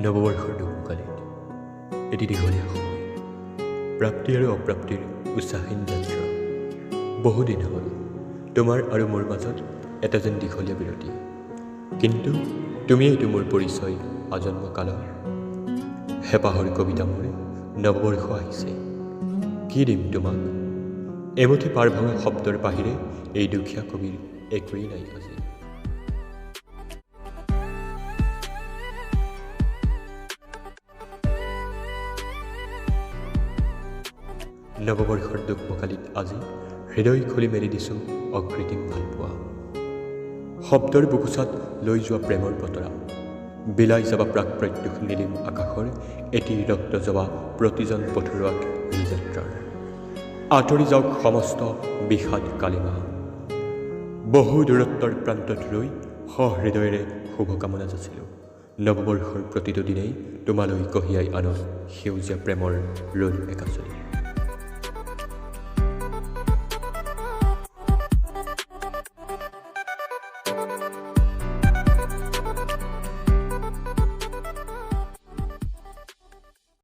নৱবৰ্ষৰ দোকমোকালিত এটি দীঘলীয়া সময়, প্ৰাপ্তি আৰু অপ্ৰাপ্তিৰ উৎসাহীন যাত্ৰা। বহুদিন হ'ল তোমাৰ আৰু মোৰ মাজত এটা যেন দীঘলীয়া বিৰতি, কিন্তু তুমিয়েইতো মোৰ পৰিচয় আজন্ম কালৰ। হেঁপাহৰ কবিতা মোৰ নৱবৰ্ষ আহিছে, কি দিম তোমাক? এমুঠি পাৰ ভঙা শব্দৰ বাহিৰে এই দুখীয়া কবিৰ একোৱেই নাই আজি। নৱবৰ্ষৰ দোকমোকালিত আজি হৃদয় খুলি মেলি দিছোঁ অকৃত্ৰিম ভালপোৱা। শব্দৰ বুকুচাত লৈ যোৱা প্ৰেমৰ বতৰা, বিলাই যাবা প্ৰাক প্ৰত্যুষ নীলিম আকাশৰ এটি ৰক্ত জবা প্ৰতিজন পথৰুৱাক এই যাত্ৰাৰ। আঁতৰি যাওক সমস্ত বিষাদ কালিমা। বহু দূৰত্বৰ প্ৰান্তত ৰৈ সহৃদয়েৰে শুভকামনা যাচিলোঁ। নৱবৰ্ষৰ প্ৰতিটো দিনেই তোমালৈ কঢ়িয়াই আনক সেউজীয়া প্ৰেমৰ ৰ'দ একাচলি।